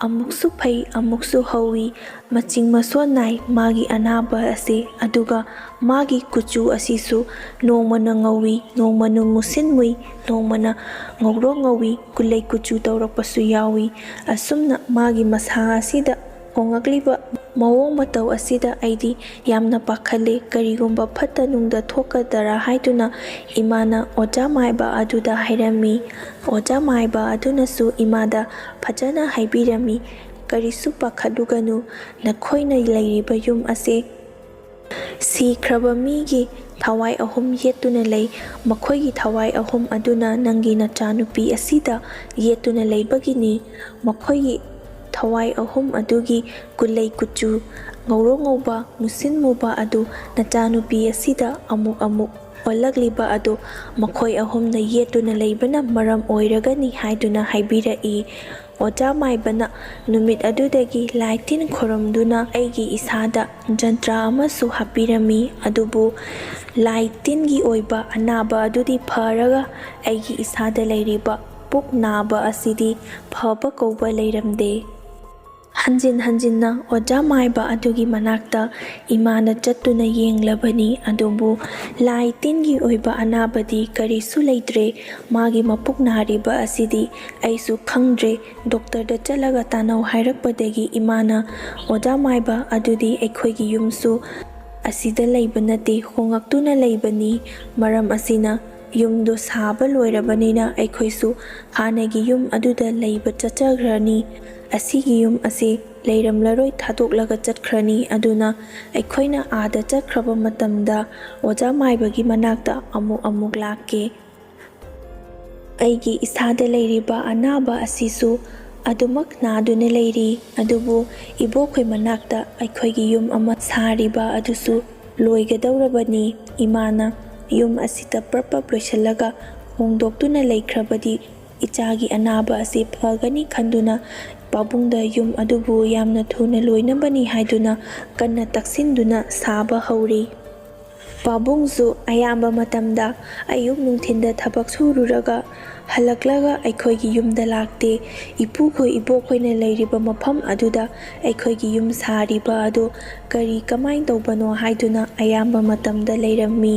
ꯑꯃꯨꯛꯁꯨ ꯐꯩ ꯑꯃꯨꯛꯁꯨ ꯍꯧꯏ, ꯃꯆꯤꯡ ꯃꯁꯣꯟ ꯅꯥꯏ ꯃꯥꯒꯤ ꯑꯅꯥꯕ ꯑꯁꯤ, ꯑꯗꯨꯒ ꯃꯥꯒꯤ ꯀꯨꯆꯨ ꯑꯁꯤꯁꯨ ꯅꯣꯡꯃꯅ ꯉꯧꯏ, ꯅꯣꯡꯃꯅ ꯃꯨꯁꯤꯟꯃꯨꯏ, ꯅꯣꯡꯃꯅ ꯉꯧꯔꯣꯛ ꯉꯧꯏ, ꯀꯨꯂꯩ ꯀꯨꯆꯨ ꯇꯧꯔꯛꯄꯁꯨ ꯌꯥꯎꯏ꯫ ꯑꯁꯨꯝꯅ ꯃꯥꯒꯤ ꯃꯁꯥ ꯑꯁꯤꯗ ꯍꯣꯡꯂꯛꯂꯤꯕ ꯃꯑꯣꯡ ꯃꯇꯧ ꯑꯁꯤꯗ ꯑꯩꯗꯤ ꯌꯥꯝꯅ ꯄꯥꯈꯠꯂꯦ, ꯀꯔꯤꯒꯨꯝꯕ ꯐꯠꯇ ꯅꯨꯡꯗ ꯊꯣꯛꯀꯗꯔꯥ" ꯍꯥꯏꯗꯨꯅ ꯏꯃꯥꯅ ꯑꯣꯖꯥ ꯃꯥꯏꯕ ꯑꯗꯨꯗ ꯍꯥꯏꯔꯝꯃꯤ꯫ ꯑꯣꯖꯥ ꯃꯥꯏꯕ ꯑꯗꯨꯅꯁꯨ ꯏꯃꯥꯗ ꯐꯖꯅ ꯍꯥꯏꯕꯤꯔꯝꯃꯤ, "ꯀꯔꯤꯁꯨ ꯄꯥꯈꯠꯂꯨꯒꯅꯨ, ꯅꯈꯣꯏꯅ ꯂꯩꯔꯤꯕ ꯌꯨꯝ ꯑꯁꯦ ꯁꯤꯈ꯭ꯔꯕ ꯃꯤꯒꯤ ꯊꯋꯥꯏ ꯑꯍꯨꯝ ꯌꯦꯠꯇꯨꯅ ꯂꯩ꯫ ꯃꯈꯣꯏꯒꯤ ꯊꯋꯥꯏ ꯑꯍꯨꯝ ꯑꯗꯨꯅ ꯅꯪꯒꯤ ꯅꯆꯥꯅꯨꯄꯤ ꯑꯁꯤꯗ ꯌꯦꯠꯇꯨꯅ ꯂꯩꯕꯒꯤꯅꯤ꯫ ꯃꯈꯣꯏꯒꯤ ꯊꯋꯥꯏ ꯑꯍꯨꯝ ꯑꯗꯨꯒꯤ ꯀꯨꯂꯩ ꯀꯨꯆꯨ ꯉꯧꯔꯣꯛ ꯉꯧꯕ, ꯃꯨꯁꯤꯟ ꯃꯨꯕ ꯑꯗꯨ ꯅꯆꯥꯅꯨꯄꯤ ꯑꯁꯤꯗ ꯑꯃꯨꯛ ꯑꯃꯨꯛ ꯑꯣꯜꯂꯛꯂꯤꯕ ꯑꯗꯨ ꯃꯈꯣꯏ ꯑꯍꯨꯝꯅ ꯌꯦꯠꯇꯨꯅ ꯂꯩꯕꯅ ꯃꯔꯝ ꯑꯣꯏꯔꯒꯅꯤ" ꯍꯥꯏꯗꯨꯅ ꯍꯥꯏꯕꯤꯔꯛꯏ꯫ ꯑꯣꯖꯥ ꯃꯥꯏꯕꯅ ꯅꯨꯃꯤꯠ ꯑꯗꯨꯗꯒꯤ ꯂꯥꯏ ꯇꯤꯟ ꯈꯨꯔꯨꯝꯗꯨꯅ ꯑꯩꯒꯤ ꯏꯁꯥꯗ ꯖꯟꯇ꯭ꯔ ꯑꯃꯁꯨ ꯍꯥꯞꯄꯤꯔꯝꯃꯤ꯫ ꯑꯗꯨꯕꯨ ꯂꯥꯏ ꯇꯤꯟꯒꯤ ꯑꯣꯏꯕ ꯑꯅꯥꯕ ꯑꯗꯨꯗꯤ ꯐꯔꯒ ꯑꯩꯒꯤ ꯏꯁꯥꯗ ꯂꯩꯔꯤꯕ ꯄꯨꯛ ꯅꯥꯕ ꯑꯁꯤꯗꯤ ꯐꯕ ꯀꯧꯕ ꯂꯩꯔꯝꯗꯦ꯫ ꯍꯟꯖꯤꯟ ꯍꯟꯖꯤꯟꯅ ꯑꯣꯖꯥ ꯃꯥꯏꯕ ꯑꯗꯨꯒꯤ ꯃꯅꯥꯛꯇ ꯏꯃꯥꯅ ꯆꯠꯇꯨꯅ ꯌꯦꯡꯂꯕꯅꯤ, ꯑꯗꯨꯕꯨ ꯂꯥꯏ ꯇꯤꯟꯒꯤ ꯑꯣꯏꯕ ꯑꯅꯥꯕꯗꯤ ꯀꯔꯤꯁꯨ ꯂꯩꯇ꯭ꯔꯦ꯫ ꯃꯥꯒꯤ ꯃꯄꯨꯛ ꯅꯥꯔꯤꯕ ꯑꯁꯤꯗꯤ ꯑꯩꯁꯨ ꯈꯪꯗ꯭ꯔꯦ꯫ ꯗꯣꯛꯇꯔꯗ ꯆꯠꯂꯒ ꯇꯥꯅꯧ ꯍꯥꯏꯔꯛꯄꯗꯒꯤ ꯏꯃꯥꯅ ꯑꯣꯖꯥ ꯃꯥꯏꯕ ꯑꯗꯨꯗꯤ ꯑꯩꯈꯣꯏꯒꯤ ꯌꯨꯝꯁꯨ ꯑꯁꯤꯗ ꯂꯩꯕ ꯅꯠꯇꯦ, ꯍꯣꯡꯉꯛꯇꯨꯅ ꯂꯩꯕꯅꯤ꯫ ꯃꯔꯝ ꯑꯁꯤꯅ ꯌꯨꯝꯗꯨ ꯁꯥꯕ ꯂꯣꯏꯔꯕꯅꯤꯅ ꯑꯩꯈꯣꯏꯁꯨ ꯍꯥꯟꯅꯒꯤ ꯌꯨꯝ ꯑꯗꯨꯗ ꯂꯩꯕ ꯆꯠꯆꯈ꯭ꯔꯅꯤ꯫ ꯑꯁꯤꯒꯤ ꯌꯨꯝ ꯑꯁꯤ ꯂꯩꯔꯝꯂꯔꯣꯏ, ꯊꯥꯗꯣꯛꯂꯒ ꯆꯠꯈ꯭ꯔꯅꯤ꯫ ꯑꯗꯨꯅ ꯑꯩꯈꯣꯏꯅ ꯑꯥꯗ ꯆꯠꯈ꯭ꯔꯕ ꯃꯇꯝꯗ ꯑꯣꯖꯥ ꯃꯥꯏꯕꯒꯤ ꯃꯅꯥꯛꯇ ꯑꯃꯨꯛ ꯑꯃꯨꯛ ꯂꯥꯛꯀꯦ꯫ ꯑꯩꯒꯤ ꯏꯁꯥꯗ ꯂꯩꯔꯤꯕ ꯑꯅꯥꯕ ꯑꯁꯤꯁꯨ ꯑꯗꯨꯃꯛ ꯅꯥꯗꯨꯅ ꯂꯩꯔꯤ, ꯑꯗꯨꯕꯨ ꯏꯕꯣꯛꯈꯣꯏ ꯃꯅꯥꯛꯇ ꯑꯩꯈꯣꯏꯒꯤ ꯌꯨꯝ ꯑꯃ ꯁꯥꯔꯤꯕ ꯑꯗꯨꯁꯨ ꯂꯣꯏꯒꯗꯧꯔꯕꯅꯤ꯫ ꯏꯃꯥꯅ ꯌꯨꯝ ꯑꯁꯤꯗ ꯄ꯭ꯔꯞ ꯄ꯭ꯔꯞ ꯂꯣꯏꯁꯤꯜꯂꯒ ꯍꯣꯡꯗꯣꯛꯇꯨꯅ ꯂꯩꯈ꯭ꯔꯕꯗꯤ ꯏꯆꯥꯒꯤ ꯑꯅꯥꯕ ꯑꯁꯤ ꯐꯒꯅꯤ ꯈꯟꯗꯨꯅ ꯄꯥꯕꯨꯡꯗ ꯌꯨꯝ ꯑꯗꯨꯕꯨ ꯌꯥꯝꯅ ꯊꯨꯅ ꯂꯣꯏꯅꯕꯅꯤ ꯍꯥꯏꯗꯨꯅ ꯀꯟꯅ ꯇꯛꯁꯤꯟꯗꯨꯅ ꯁꯥꯕ ꯍꯧꯔꯤ꯫ ꯄꯥꯕꯨꯡꯁꯨ ꯑꯌꯥꯝꯕ ꯃꯇꯝꯗ ꯑꯌꯨꯛ ꯅꯨꯡꯊꯤꯟꯗ ꯊꯕꯛ ꯁꯨꯔꯨꯔꯒ ꯍꯜꯂꯛꯂꯒ ꯑꯩꯈꯣꯏꯒꯤ ꯌꯨꯝꯗ ꯂꯥꯛꯇꯦ꯫ ꯏꯄꯨꯈꯣꯏ ꯏꯕꯣꯛꯈꯣꯏꯅ ꯂꯩꯔꯤꯕ ꯃꯐꯝ ꯑꯗꯨꯗ ꯑꯩꯈꯣꯏꯒꯤ ꯌꯨꯝ ꯁꯥꯔꯤꯕ ꯑꯗꯨ ꯀꯔꯤ ꯀꯃꯥꯏꯅ ꯇꯧꯕꯅꯣ ꯍꯥꯏꯗꯨꯅ ꯑꯌꯥꯝꯕ ꯃꯇꯝꯗ ꯂꯩꯔꯝꯃꯤ꯫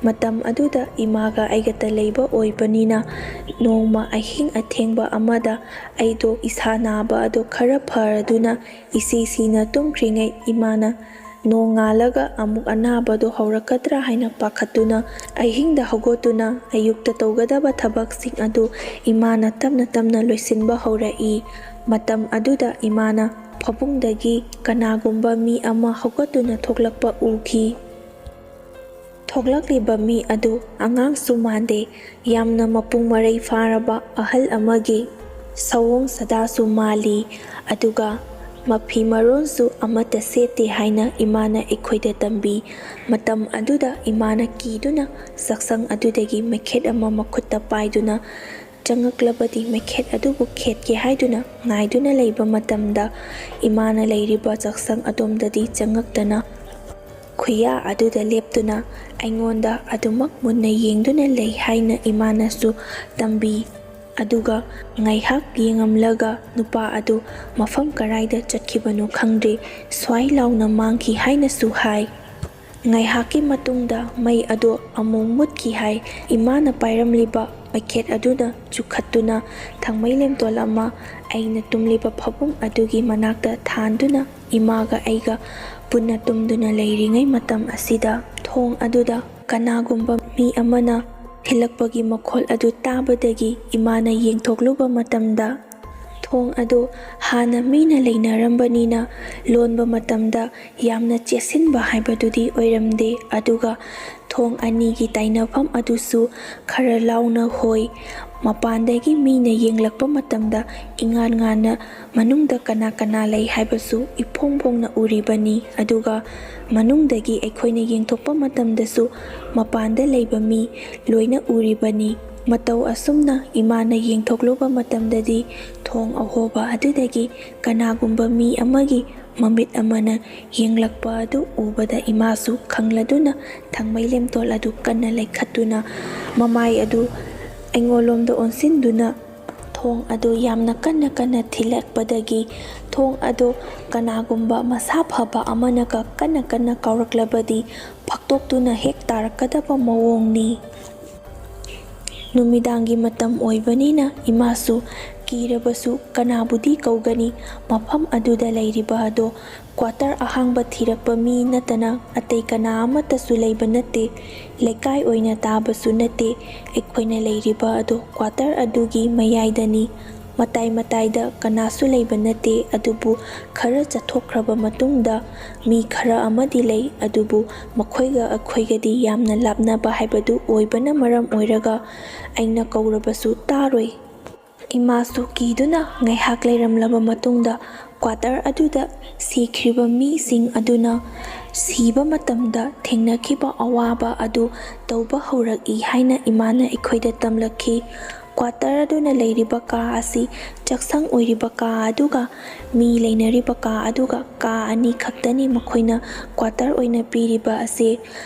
ꯃꯇꯝ ꯑꯗꯨꯗ ꯏꯃꯥꯒ ꯑꯩꯒꯇ ꯂꯩꯕ ꯑꯣꯏꯕꯅꯤꯅ ꯅꯣꯡꯃ ꯑꯍꯤꯡ ꯑꯊꯦꯡꯕ ꯑꯃꯗ ꯑꯩꯗꯣ ꯏꯁꯥ ꯅꯥꯕ ꯑꯗꯣ ꯈꯔ ꯐꯔꯗꯨꯅ ꯏꯁꯤ ꯁꯤꯅ ꯇꯨꯝꯈ꯭ꯔꯤꯉꯩ ꯏꯃꯥꯅ ꯅꯣꯡꯉꯥꯜꯂꯒ ꯑꯃꯨꯛ ꯑꯅꯥꯕꯗꯣ ꯍꯧꯔꯛꯀꯗ꯭ꯔꯥ ꯍꯥꯏꯅ ꯄꯥꯈꯠꯇꯨꯅ ꯑꯍꯤꯡꯗ ꯍꯧꯒꯠꯇꯨꯅ ꯑꯌꯨꯛꯇ ꯇꯧꯒꯗꯕ ꯊꯕꯛꯁꯤꯡ ꯑꯗꯨ ꯏꯃꯥꯅ ꯇꯞꯅ ꯇꯞꯅ ꯂꯣꯏꯁꯤꯟꯕ ꯍꯧꯔꯛꯏ꯫ ꯃꯇꯝ ꯑꯗꯨꯗ ꯏꯃꯥꯅ ꯐꯃꯨꯡꯗꯒꯤ ꯀꯅꯥꯒꯨꯝꯕ ꯃꯤ ꯑꯃ ꯍꯧꯒꯠꯇꯨꯅ ꯊꯣꯛꯂꯛꯄ ꯎꯈꯤ꯫ ꯊꯣꯛꯂꯛꯂꯤꯕ ꯃꯤ ꯑꯗꯨ ꯑꯉꯥꯡꯁꯨ ꯃꯥꯟꯗꯦ, ꯌꯥꯝꯅ ꯃꯄꯨꯡ ꯃꯔꯩ ꯐꯥꯔꯕ ꯑꯍꯜ ꯑꯃꯒꯤ ꯁꯑꯣꯡ ꯁꯥꯗꯥꯁꯨ ꯃꯥꯜꯂꯤ꯫ ꯑꯗꯨꯒ ꯃꯐꯤ ꯃꯔꯣꯟꯁꯨ ꯑꯃꯠꯇ ꯁꯦꯠꯇꯦ ꯍꯥꯏꯅ ꯏꯃꯥꯅ ꯑꯩꯈꯣꯏꯗ ꯇꯝꯕꯤ꯫ ꯃꯇꯝ ꯑꯗꯨꯗ ꯏꯃꯥꯅ ꯀꯤꯗꯨꯅ ꯆꯥꯛꯁꯪ ꯑꯗꯨꯗꯒꯤ ꯃꯩꯈꯦꯠ ꯑꯃ ꯃꯈꯨꯠꯇ ꯄꯥꯏꯗꯨꯅ ꯆꯪꯉꯛꯂꯕꯗꯤ ꯃꯩꯈꯦꯠ ꯑꯗꯨꯕꯨ ꯈꯦꯠꯀꯦ ꯍꯥꯏꯗꯨꯅ ꯉꯥꯏꯗꯨꯅ ꯂꯩꯕ ꯃꯇꯝꯗ ꯏꯃꯥꯅ ꯂꯩꯔꯤꯕ ꯆꯥꯛꯁꯪ ꯑꯗꯣꯝꯗꯗꯤ ꯆꯪꯉꯛꯇꯅ ꯈꯨꯌꯥ ꯑꯗꯨꯗ ꯂꯦꯞꯇꯨꯅ ꯑꯩꯉꯣꯟꯗ ꯑꯗꯨꯃꯛ ꯃꯨꯟꯅ ꯌꯦꯡꯗꯨꯅ ꯂꯩ ꯍꯥꯏꯅ ꯏꯃꯥꯅꯁꯨ ꯇꯝꯕꯤ꯫ ꯑꯗꯨꯒ ꯉꯥꯏꯍꯥꯛ ꯌꯦꯡꯉꯝꯂꯒ ꯅꯨꯄꯥ ꯑꯗꯨ ꯃꯐꯝ ꯀꯔꯥꯏꯗ ꯆꯠꯈꯤꯕꯅꯣ ꯈꯪꯗ꯭ꯔꯦ, ꯁ꯭ꯋꯥꯏ ꯂꯥꯎꯅ ꯃꯥꯡꯈꯤ ꯍꯥꯏꯅꯁꯨ ꯍꯥꯏ꯫ ꯉꯥꯏꯍꯥꯛꯀꯤ ꯃꯇꯨꯡꯗ ꯃꯩ ꯑꯗꯨ ꯑꯃꯨꯛ ꯃꯨꯠꯈꯤ ꯍꯥꯏ꯫ ꯏꯃꯥꯅ ꯄꯥꯏꯔꯝꯂꯤꯕ ꯃꯩꯈꯦꯠ ꯑꯗꯨꯅ ꯆꯨꯈꯠꯇꯨꯅ ꯊꯥꯡꯃꯩ ꯂꯦꯝꯇꯣꯜ ꯑꯃ ꯑꯩꯅ ꯇꯨꯝꯂꯤꯕ ꯐꯃꯨꯡ ꯑꯗꯨꯒꯤ ꯃꯅꯥꯛꯇ ꯊꯥꯟꯗꯨꯅ ꯏꯃꯥꯒ ꯑꯩꯒ ꯄꯨꯟꯅ ꯇꯨꯝꯗꯨꯅ ꯂꯩꯔꯤꯉꯩ ꯃꯇꯝ ꯑꯁꯤꯗ ꯊꯣꯡ ꯑꯗꯨꯗ ꯀꯅꯥꯒꯨꯝꯕ ꯃꯤ ꯑꯃꯅ ꯊꯤꯜꯂꯛꯄꯒꯤ ꯃꯈꯣꯜ ꯑꯗꯨ ꯇꯥꯕꯗꯒꯤ ꯏꯃꯥꯅ ꯌꯦꯡꯊꯣꯛꯂꯨꯕ ꯃꯇꯝꯗ, ꯊꯣꯡ ꯑꯗꯨ ꯍꯥꯟꯅ ꯃꯤꯅ ꯂꯩꯅꯔꯝꯕꯅꯤꯅ ꯂꯣꯟꯕ ꯃꯇꯝꯗ ꯌꯥꯝꯅ ꯆꯦꯠꯁꯤꯟꯕ ꯍꯥꯏꯕꯗꯨꯗꯤ ꯑꯣꯏꯔꯝꯗꯦ꯫ ꯑꯗꯨꯒ ꯊꯣꯡ ꯑꯅꯤꯒꯤ ꯇꯥꯏꯅꯐꯝ ꯑꯗꯨꯁꯨ ꯈꯔ ꯂꯥꯎꯅ ꯍꯣꯏ꯫ ꯃꯄꯥꯟꯗꯒꯤ ꯃꯤꯅ ꯌꯦꯡꯂꯛꯄ ꯃꯇꯝꯗ ꯏꯉꯥꯟ ꯉꯥꯟꯅ ꯃꯅꯨꯡꯗ ꯀꯅꯥ ꯀꯅꯥ ꯂꯩ ꯍꯥꯏꯕꯁꯨ ꯏꯐꯣꯡ ꯐꯣꯡꯅ ꯎꯔꯤꯕꯅꯤ꯫ ꯑꯗꯨꯒ ꯃꯅꯨꯡꯗꯒꯤ ꯑꯩꯈꯣꯏꯅ ꯌꯦꯡꯊꯣꯛꯄ ꯃꯇꯝꯗꯁꯨ ꯃꯄꯥꯟꯗ ꯂꯩꯕ ꯃꯤ ꯂꯣꯏꯅ ꯎꯔꯤꯕꯅꯤ꯫ ꯃꯇꯧ ꯑꯁꯨꯝꯅ ꯏꯃꯥꯅ ꯌꯦꯡꯊꯣꯛꯂꯨꯕ ꯃꯇꯝꯗꯗꯤ ꯊꯣꯡ ꯑꯍꯣꯕ ꯑꯗꯨꯗꯒꯤ ꯀꯅꯥꯒꯨꯝꯕ ꯃꯤ ꯑꯃꯒꯤ ꯃꯃꯤꯠ ꯑꯃꯅ ꯌꯦꯡꯂꯛꯄ ꯑꯗꯨ ꯎꯕꯗ ꯏꯃꯥꯁꯨ ꯈꯪꯂꯗꯨꯅ ꯊꯥꯡꯃꯩ ꯂꯦꯝꯇꯣꯜ ꯑꯗꯨ ꯀꯟꯅ ꯂꯩꯈꯠꯇꯨꯅ ꯃꯃꯥꯏ ꯑꯗꯨ ꯑꯩꯉꯣꯟꯂꯣꯝꯗ ꯑꯣꯟꯁꯤꯟꯗꯨꯅ ꯊꯣꯡ ꯑꯗꯨ ꯌꯥꯝꯅ ꯀꯟꯅ ꯀꯟꯅ ꯊꯤꯜꯂꯛꯄꯗꯒꯤ ꯊꯣꯡ ꯑꯗꯨ ꯀꯅꯥꯒꯨꯝꯕ ꯃꯁꯥ ꯐꯕ ꯑꯃꯅꯒ ꯀꯟꯅ ꯀꯟꯅ ꯀꯥꯎꯔꯛꯂꯕꯗꯤ ꯐꯥꯛꯇꯣꯛꯇꯨꯅ ꯍꯦꯛ ꯇꯥꯔꯛꯀꯗꯕ ꯃꯑꯣꯡꯅꯤ꯫ ꯅꯨꯃꯤꯗꯥꯡꯒꯤ ꯃꯇꯝ ꯑꯣꯏꯕꯅꯤꯅ ꯏꯃꯥꯁꯨ ꯀꯤꯔꯕꯁꯨ ꯀꯅꯥꯕꯨꯗꯤ ꯀꯧꯒꯅꯤ? ꯃꯐꯝ ꯑꯗꯨꯗ ꯂꯩꯔꯤꯕ ꯑꯗꯣ ꯀ꯭ꯋꯥꯇꯔ ꯑꯍꯥꯡꯕ ꯊꯤꯔꯛꯄ ꯃꯤ ꯅꯠꯇꯅ ꯑꯇꯩ ꯀꯅꯥ ꯑꯃꯠꯇꯁꯨ ꯂꯩꯕ ꯅꯠꯇꯦ꯫ ꯂꯩꯀꯥꯏ ꯑꯣꯏꯅ ꯇꯥꯕꯁꯨ ꯅꯠꯇꯦ꯫ ꯑꯩꯈꯣꯏꯅ ꯂꯩꯔꯤꯕ ꯑꯗꯣ ꯀ꯭ꯋꯥꯇꯔ ꯑꯗꯨꯒꯤ ꯃꯌꯥꯏꯗꯅꯤ꯫ ꯃꯇꯥꯏ ꯃꯇꯥꯏꯗ ꯀꯅꯥꯁꯨ ꯂꯩꯕ ꯅꯠꯇꯦ꯫ ꯑꯗꯨꯕꯨ ꯈꯔ ꯆꯠꯊꯣꯛꯈ꯭ꯔꯕ ꯃꯇꯨꯡꯗ ꯃꯤ ꯈꯔ ꯑꯃꯗꯤ ꯂꯩ꯫ ꯑꯗꯨꯕꯨ ꯃꯈꯣꯏꯒ ꯑꯩꯈꯣꯏꯒꯗꯤ ꯌꯥꯝꯅ ꯂꯥꯞꯅꯕ ꯍꯥꯏꯕꯗꯨ ꯑꯣꯏꯕꯅ ꯃꯔꯝ ꯑꯣꯏꯔꯒ ꯑꯩꯅ ꯀꯧꯔꯕꯁꯨ ꯇꯥꯔꯣꯏ꯫ ꯏꯃꯥꯁꯨ ꯀꯤꯗꯨꯅ ꯉꯥꯏꯍꯥꯛ ꯂꯩꯔꯝꯂꯕ ꯃꯇꯨꯡꯗ ꯀ꯭ꯋꯥꯇꯔ ꯑꯗꯨꯗ ꯁꯤꯈ꯭ꯔꯤꯕ ꯃꯤꯁꯤꯡ ꯑꯗꯨꯅ ꯁꯤꯕ ꯃꯇꯝꯗ ꯊꯦꯡꯅꯈꯤꯕ ꯑꯋꯥꯕ ꯑꯗꯨ ꯇꯧꯕ ꯍꯧꯔꯛꯏ ꯍꯥꯏꯅ ꯏꯃꯥꯅ ꯑꯩꯈꯣꯏꯗ ꯇꯝꯂꯛꯈꯤ꯫ ꯀ꯭ꯋꯥꯇꯔ ꯑꯗꯨꯅ ꯂꯩꯔꯤꯕ ꯀꯥ ꯑꯁꯤ ꯆꯥꯛꯁꯪ ꯑꯣꯏꯔꯤꯕ ꯀꯥ ꯑꯗꯨꯒ ꯃꯤ ꯂꯩꯅꯔꯤꯕ ꯀꯥ ꯑꯗꯨꯒ ꯀꯥ ꯑꯅꯤ ꯈꯛꯇꯅꯤ ꯃꯈꯣꯏꯅ ꯀ꯭ꯋꯥꯇꯔ ꯑꯣꯏꯅ ꯄꯤꯔꯤꯕ ꯑꯁꯤ꯫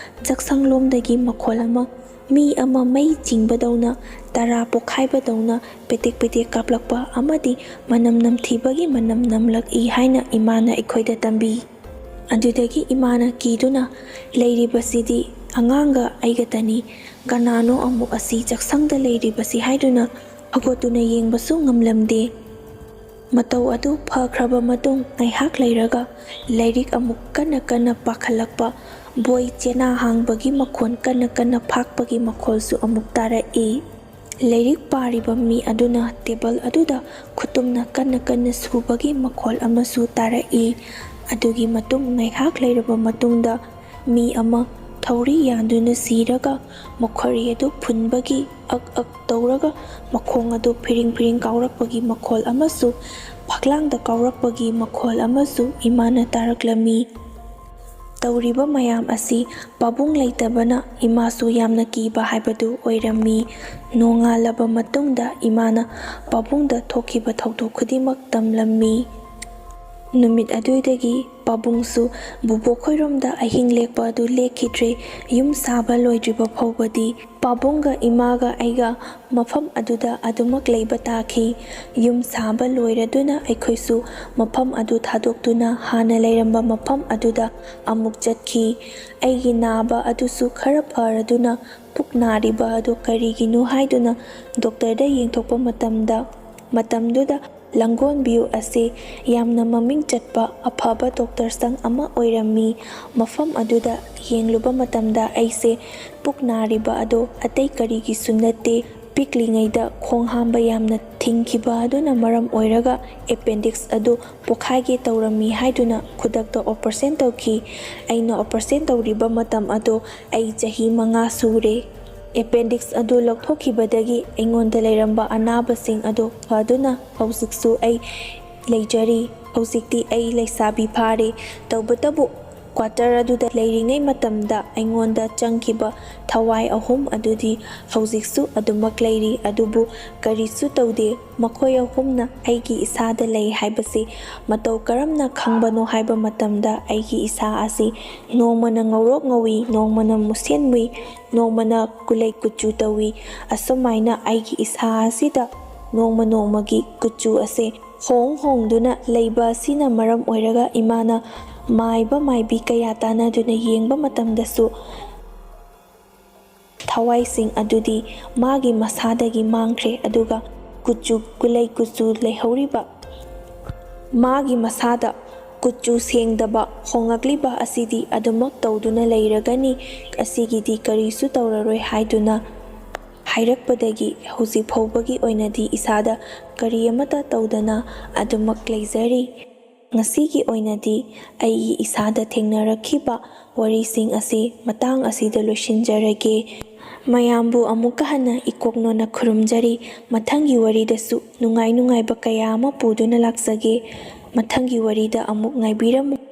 ꯆꯥꯛꯁꯪꯂꯣꯝꯗꯒꯤ ꯃꯈꯣꯜ ꯑꯃ, ꯃꯤ ꯑꯃ ꯃꯩ ꯆꯤꯡꯕꯗꯧꯅ, ꯇꯔꯥ ꯄꯣꯛꯈꯥꯏꯕꯗꯧꯅ ꯄꯦꯇꯦꯛ ꯄꯦꯇꯦꯛ ꯀꯥꯞꯂꯛꯄ ꯑꯃꯗꯤ ꯃꯅꯝ ꯅꯝꯊꯤꯕꯒꯤ ꯃꯅꯝ ꯅꯝꯂꯛꯏ ꯍꯥꯏꯅ ꯏꯃꯥꯅ ꯑꯩꯈꯣꯏꯗ ꯇꯝꯕꯤ꯫ ꯑꯗꯨꯗꯒꯤ ꯏꯃꯥꯅ ꯀꯤꯗꯨꯅ, "ꯂꯩꯔꯤꯕꯁꯤꯗꯤ ꯑꯉꯥꯡꯒ ꯑꯩꯒꯇꯅꯤ, ꯀꯅꯥꯅꯣ ꯑꯃꯨꯛ ꯑꯁꯤ ꯆꯥꯛꯁꯪꯗ ꯂꯩꯔꯤꯕꯁꯤ?" ꯍꯥꯏꯗꯨꯅ ꯐꯒꯣꯠꯇꯨꯅ ꯌꯦꯡꯕꯁꯨ ꯉꯝꯂꯝꯗꯦ꯫ ꯃꯇꯧ ꯑꯗꯨ ꯐꯈ꯭ꯔꯕ ꯃꯇꯨꯡ ꯉꯥꯏꯍꯥꯛ ꯂꯩꯔꯒ ꯂꯥꯏꯔꯤꯛ ꯑꯃꯨꯛ ꯀꯟꯅ ꯀꯟꯅ ꯄꯥꯈꯠꯂꯛꯄ, ꯕꯣꯏ ꯆꯦꯅꯥ ꯍꯥꯡꯕꯒꯤ ꯃꯈꯣꯟ, ꯀꯟꯅ ꯀꯟꯅ ꯐꯥꯛꯄꯒꯤ ꯃꯈꯣꯜꯁꯨ ꯑꯃꯨꯛ ꯇꯥꯔꯛꯏ꯫ ꯂꯥꯏꯔꯤꯛ ꯄꯥꯔꯤꯕ ꯃꯤ ꯑꯗꯨꯅ ꯇꯦꯕꯜ ꯑꯗꯨꯗ ꯈꯨꯇꯨꯝꯅ ꯀꯟꯅ ꯀꯟꯅ ꯁꯨꯕꯒꯤ ꯃꯈꯣꯜ ꯑꯃꯁꯨ ꯇꯥꯔꯛꯏ꯫ ꯑꯗꯨꯒꯤ ꯃꯇꯨꯡ ꯉꯥꯏꯍꯥꯛ ꯂꯩꯔꯕ ꯃꯇꯨꯡꯗ ꯃꯤ ꯑꯃ ꯊꯧꯔꯤ ꯌꯥꯟꯗꯨꯅ ꯁꯤꯔꯒ ꯃꯈꯣꯔꯤ ꯑꯗꯨ ꯐꯨꯟꯕꯒꯤ ꯑꯛ ꯑꯛ ꯇꯧꯔꯒ ꯃꯈꯣꯡ ꯑꯗꯨ ꯐꯤꯔꯤꯡ ꯐꯤꯔꯤꯡ ꯀꯥꯎꯔꯛꯄꯒꯤ ꯃꯈꯣꯜ ꯑꯃꯁꯨ ꯐꯛꯂꯥꯡꯗ ꯀꯥꯎꯔꯛꯄꯒꯤ ꯃꯈꯣꯜ ꯑꯃꯁꯨ ꯏꯃꯥꯅ ꯇꯥꯔꯛꯂꯝꯃꯤ꯫ ꯇꯧꯔꯤꯕ ꯃꯌꯥꯝ ꯑꯁꯤ ꯄꯥꯕꯨꯡ ꯂꯩꯇꯕꯅ ꯏꯃꯥꯁꯨ ꯌꯥꯝꯅ ꯀꯤꯕ ꯍꯥꯏꯕꯗꯨ ꯑꯣꯏꯔꯝꯃꯤ꯫ ꯅꯣꯡꯉꯥꯜꯂꯕ ꯃꯇꯨꯡꯗ ꯏꯃꯥꯅ ꯄꯥꯕꯨꯡꯗ ꯊꯣꯛꯈꯤꯕ ꯊꯧꯗꯣꯛ ꯈꯨꯗꯤꯡꯃꯛ ꯇꯝꯂꯝꯃꯤ꯫ ꯅꯨꯃꯤꯠ ꯑꯗꯨꯗꯒꯤ ꯄꯥꯕꯨꯡꯁꯨ ꯕꯨꯕꯣꯛ ꯈꯣꯏꯔꯣꯝꯗ ꯑꯍꯤꯡ ꯂꯦꯛꯄ ꯑꯗꯨ ꯂꯦꯛꯈꯤꯗ꯭ꯔꯦ꯫ ꯌꯨꯝ ꯁꯥꯕ ꯂꯣꯏꯗ꯭ꯔꯤꯕ ꯐꯥꯎꯕꯗꯤ ꯄꯥꯕꯨꯡꯒ ꯏꯃꯥꯒ ꯑꯩꯒ ꯃꯐꯝ ꯑꯗꯨꯗ ꯑꯗꯨꯃꯛ ꯂꯩꯕ ꯇꯥꯈꯤ꯫ ꯌꯨꯝ ꯁꯥꯕ ꯂꯣꯏꯔꯗꯨꯅ ꯑꯩꯈꯣꯏꯁꯨ ꯃꯐꯝ ꯑꯗꯨ ꯊꯥꯗꯣꯛꯇꯨꯅ ꯍꯥꯟꯅ ꯂꯩꯔꯝꯕ ꯃꯐꯝ ꯑꯗꯨꯗ ꯑꯃꯨꯛ ꯆꯠꯈꯤ꯫ ꯑꯩꯒꯤ ꯅꯥꯕ ꯑꯗꯨꯁꯨ ꯈꯔ ꯐꯔꯗꯨꯅ ꯄꯨꯛ ꯅꯥꯔꯤꯕ ꯑꯗꯨ ꯀꯔꯤꯒꯤꯅꯣ ꯍꯥꯏꯗꯨꯅ ꯗꯣꯛꯇꯔꯗ ꯌꯦꯡꯊꯣꯛꯄ ꯃꯇꯝꯗ, ꯃꯇꯝꯗꯨꯗ ꯂꯥꯡꯒꯣꯜ ꯚ꯭ꯌꯨ ꯑꯁꯤ ꯌꯥꯝꯅ ꯃꯃꯤꯡ ꯆꯠꯄ ꯑꯐꯕ ꯗꯣꯛꯇꯔ ꯁꯪ ꯑꯃ ꯑꯣꯏꯔꯝꯃꯤ꯫ ꯃꯐꯝ ꯑꯗꯨꯗ ꯌꯦꯡꯂꯨꯕ ꯃꯇꯝꯗ ꯑꯩꯁꯦ ꯄꯨꯛ ꯅꯥꯔꯤꯕ ꯑꯗꯣ ꯑꯇꯩ ꯀꯔꯤꯒꯤꯁꯨ ꯅꯠꯇꯦ, ꯄꯤꯛꯂꯤꯉꯩꯗ ꯈꯣꯡ ꯍꯥꯝꯕ ꯌꯥꯝꯅ ꯊꯤꯡꯈꯤꯕ ꯑꯗꯨꯅ ꯃꯔꯝ ꯑꯣꯏꯔꯒ ꯑꯦꯄꯦꯟꯗꯤꯛꯁ ꯑꯗꯨ ꯄꯣꯈꯥꯏꯒꯦ ꯇꯧꯔꯝꯃꯤ ꯍꯥꯏꯗꯨꯅ ꯈꯨꯗꯛꯇ ꯑꯣꯄꯔꯦꯁꯟ ꯇꯧꯈꯤ꯫ ꯑꯩꯅ ꯑꯣꯄꯔꯦꯁꯟ ꯇꯧꯔꯤꯕ ꯃꯇꯝ ꯑꯗꯣ ꯑꯩ ꯆꯍꯤ ꯃꯉꯥ ꯁꯨꯔꯦ꯫ ꯑꯦꯄꯦꯟꯗꯤꯛꯁ ꯑꯗꯨ ꯂꯧꯊꯣꯛꯈꯤꯕꯗꯒꯤ ꯑꯩꯉꯣꯟꯗ ꯂꯩꯔꯝꯕ ꯑꯅꯥꯕꯁꯤꯡ ꯑꯗꯨ ꯐꯗꯨꯅ ꯍꯧꯖꯤꯛꯁꯨ ꯑꯩ ꯂꯩꯖꯔꯤ꯫ ꯍꯧꯖꯤꯛꯇꯤ ꯑꯩ ꯂꯩꯁꯥꯕꯤ ꯐꯥꯔꯦ꯫ ꯇꯧꯕꯇꯕꯨ ꯀ꯭ꯋꯥꯇꯔ ꯑꯗꯨꯗ ꯂꯩꯔꯤꯉꯩ ꯃꯇꯝꯗ ꯑꯩꯉꯣꯟꯗ ꯆꯪꯈꯤꯕ ꯊꯋꯥꯏ ꯑꯍꯨꯝ ꯑꯗꯨꯗꯤ ꯍꯧꯖꯤꯛꯁꯨ ꯑꯗꯨꯃꯛ ꯂꯩꯔꯤ, ꯑꯗꯨꯕꯨ ꯀꯔꯤꯁꯨ ꯇꯧꯗꯦ꯫ ꯃꯈꯣꯏ ꯑꯍꯨꯝꯅ ꯑꯩꯒꯤ ꯏꯁꯥꯗ ꯂꯩ ꯍꯥꯏꯕꯁꯤ ꯃꯇꯧ ꯀꯔꯝꯅ ꯈꯪꯕꯅꯣ ꯍꯥꯏꯕ ꯃꯇꯝꯗ ꯑꯩꯒꯤ ꯏꯁꯥ ꯑꯁꯤ ꯅꯣꯡꯃꯅ ꯉꯧꯔꯣꯛ ꯉꯧꯏ, ꯅꯣꯡꯃꯅ ꯃꯨꯁꯦꯟ ꯃꯨꯏ, ꯅꯣꯡꯃꯅ ꯀꯨꯂꯩ ꯀꯨꯆꯨ ꯇꯧꯏ꯫ ꯑꯁꯨꯃꯥꯏꯅ ꯑꯩꯒꯤ ꯏꯁꯥ ꯑꯁꯤꯗ ꯅꯣꯡꯃ ꯅꯣꯡꯃꯒꯤ ꯀꯨꯆꯨ ꯑꯁꯦ ꯍꯣꯡ ꯍꯣꯡꯗꯨꯅ ꯂꯩꯕ ꯑꯁꯤꯅ ꯃꯔꯝ ꯑꯣꯏꯔꯒ ꯏꯃꯥꯅ ꯃꯥꯏꯕ ꯃꯥꯏꯕꯤ ꯀꯌꯥ ꯇꯥꯟꯅꯗꯨꯅ ꯌꯦꯡꯕ ꯃꯇꯝꯗꯁꯨ ꯊꯋꯥꯏꯁꯤꯡ ꯑꯗꯨꯗꯤ ꯃꯥꯒꯤ ꯃꯁꯥꯗꯒꯤ ꯃꯥꯡꯈ꯭ꯔꯦ, ꯑꯗꯨꯒ ꯀꯨꯆꯨ, ꯀꯨꯂꯩ ꯀꯨꯆꯨ ꯂꯩꯍꯧꯔꯤꯕ ꯃꯥꯒꯤ ꯃꯁꯥꯗ ꯀꯨꯆꯨ ꯁꯦꯡꯗꯕ ꯍꯣꯡꯂꯛꯂꯤꯕ ꯑꯁꯤꯗꯤ ꯑꯗꯨꯃꯛ ꯇꯧꯗꯨꯅ ꯂꯩꯔꯒꯅꯤ, ꯑꯁꯤꯒꯤꯗꯤ ꯀꯔꯤꯁꯨ ꯇꯧꯔꯔꯣꯏ ꯍꯥꯏꯗꯨꯅ ꯍꯥꯏꯔꯛꯄꯗꯒꯤ ꯍꯧꯖꯤꯛ ꯐꯥꯎꯕꯒꯤ ꯑꯣꯏꯅꯗꯤ ꯏꯁꯥꯗ ꯀꯔꯤ ꯑꯃꯠꯇ ꯇꯧꯗꯅ ꯑꯗꯨꯃꯛ ꯂꯩꯖꯔꯤ꯫ ꯉꯁꯤꯒꯤ ꯑꯣꯏꯅꯗꯤ ꯑꯩꯒꯤ ꯏꯁꯥꯗ ꯊꯦꯡꯅꯔꯛꯈꯤꯕ ꯋꯥꯔꯤꯁꯤꯡ ꯑꯁꯤ ꯃꯇꯥꯡ ꯑꯁꯤꯗ ꯂꯣꯏꯁꯤꯟꯖꯔꯒꯦ꯫ ꯃꯌꯥꯝꯕꯨ ꯑꯃꯨꯛꯀ ꯍꯟꯅ ꯏꯀꯣꯛ ꯅꯣꯟꯅ ꯈꯨꯔꯨꯝꯖꯔꯤ꯫ ꯃꯊꯪꯒꯤ ꯋꯥꯔꯤꯗꯁꯨ ꯅꯨꯡꯉꯥꯏ ꯅꯨꯡꯉꯥꯏꯕ ꯀꯌꯥ ꯑꯃ ꯄꯨꯗꯨꯅ ꯂꯥꯛꯆꯒꯦ꯫ ꯃꯊꯪꯒꯤ ꯋꯥꯔꯤꯗ ꯑꯃꯨꯛ ꯉꯥꯏꯕꯤꯔꯝꯃꯨ꯫